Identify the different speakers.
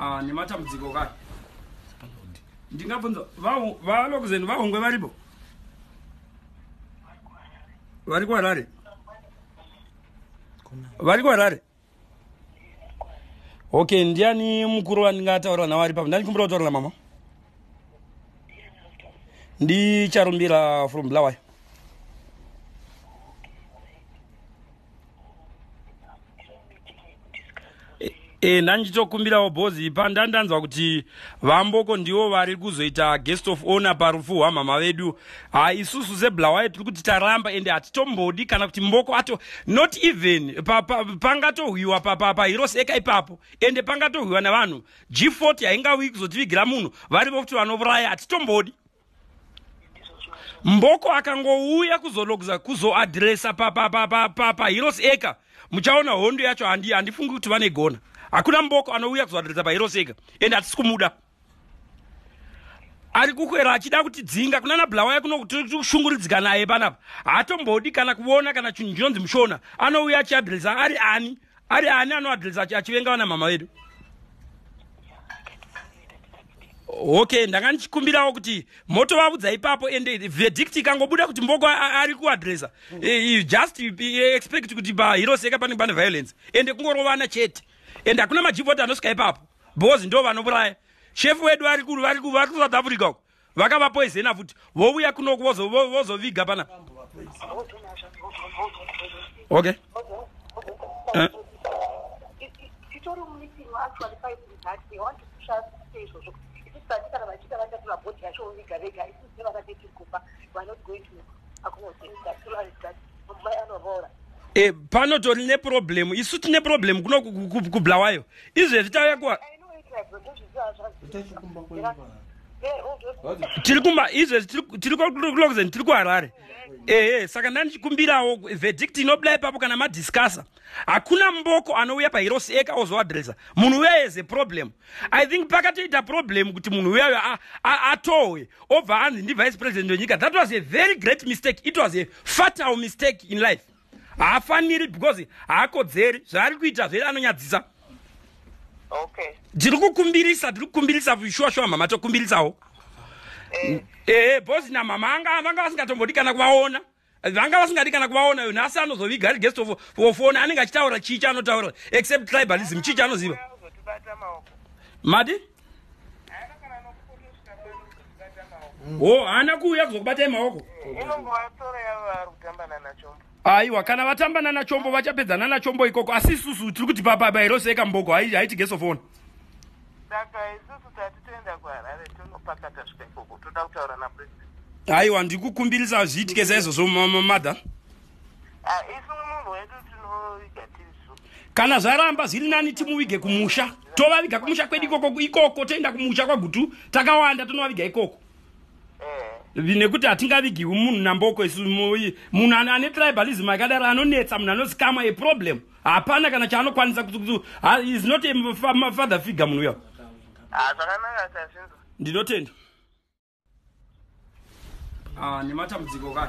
Speaker 1: Ah, nematambudziko kai. Ndingabvunza vaLokuzeni vaHongwe varipo? Vari kuHarare? Vari kuHarare? Okay, ndiani mukuru wandingataura nawo ari papo? Ndandikumbira kutaura namama. Ndicharumbira from Bulawayo. E, ndandichitokumbirawo bhozi pandandanzwa kuti vamboko ndivo vari kuzoita guest of honor parufu hwamama vedu. Ha, isusu seBulawayo tiri kuti taramba, ende hatitombodi kana kuti Mboko ato not even pangatohwiwa paHeroes Acre ipapo, ende pangatohwiwa navanhu G40 haingawi kuzotivigira munhu varivo kuti vanouraya. Hatitombodi. Mboko akangouya kuzologza kuzoadresa paHeroes Acre, muchaona hondo yacho. Handifungi kuti vanegona. Hakuna Mboko anouya kuzoadresa paHeroes Acre, ende hatisi kumuda. Ari kukwera achida kutidzinga kuna naBulawayo kuno kushungurudzika naye panapa. Haatombodi kana kuona kana chinhu chinonzi mushona. Anouya achiadresa ari ani? Ari ani anoadresa achivenga vana mama vedu? Okay, ndanga ndichikumbirawo kuti motovavudza ipapo, ende verdict ikangobuda kuti Mboko ari kuadresa, just expect kuti paHeroes Acre pane violence, ende kungorovana chete, ende hakuna maG40 anosvika ipapo because ndo vanouraya. Shefu wedu vari kuSouth Africa uko, vakavapoizena futi, vouya kunoku vozoviga pana. Okay.
Speaker 2: Titori mumeeting actually fighting that they want to push us to izvozvo. Isusu tati kana vachiita vachatora body yacho voviga vega. Isusu nevakati tiri kufa, we are not going to accommodate that so that mai anoroora.
Speaker 1: E, panotori neproblem. Isu tine problem kuno kuBulawayo izvezvi tauya kuwa
Speaker 2: I know it, like, ndozviziva.
Speaker 1: Tiri kumba izvezvi, tiri kuLoxen, tiri kuHarare. Ehe, saka ndandichikumbirawo verdict inobuda ipapo kana madiscussa. Hakuna Mboko anouya paHeroes Acre ozoadresa. Munhu uya is a problem. I think pakatoita problem kuti munhu uyayo atohwe obva anzi ndivice president wenyika. That was a very great mistake. It was a fatal mistake in life. Haafaniri because haakodzeri. Zvaari kuita zveri anonyadzisa. Tiri kukumbirisa, tiri kukumbirisa shuwa shuwa mama, tokumbirisawo. Ehe, bhozi namama anga vanga vasingatombodi kana kuvaona, vanga vasingadi kana kuvaona. Yo, nhasi anozoviga ari guest of honor, anenge achitaura chii chaanotaura except tribalism? Chii chaanoziva?
Speaker 3: Kuzotibata maoko.
Speaker 1: Madi?
Speaker 3: Haana kana nokutosvika pano kuzotibata maoko.
Speaker 1: O, haana kuuya kuzokubatai maoko.
Speaker 3: Inongovatora yavo vari kutambana nachombo.
Speaker 1: Aiwa, kana vatambana nachombo vachapedzana nachombo ikoko, asi isusu tiri kuti paHeroes Acre Mboko haiti guest of honor.
Speaker 3: Saka isusu tati toenda kuHarare tonopaka tasvika ikoko, toda kutaura napresident.
Speaker 1: Aiwa, ndikukumbirisa zviitike saizvozvo, madha.
Speaker 3: Ah, isu munhu wedu tinoviga tirisu.
Speaker 1: Kana zvaramba, zviri nani timuvige kumusha, tovaviga kumusha kwedu ikoko. Ikoko toenda kumusha kwaGutu takawanda, tonovaviga ikoko. Nekuti hatingavigiwi munhu naMboko isu. Munhu ane tribalism akadaro anonetsa, munhu anozikamwa aproblem, hapana kana chaanokwanisa is not a father figure munhu uyo.
Speaker 3: Ah, zvakanaka, tazvinzwa.
Speaker 1: Ndinotenda. Ah, nematambudziko kai.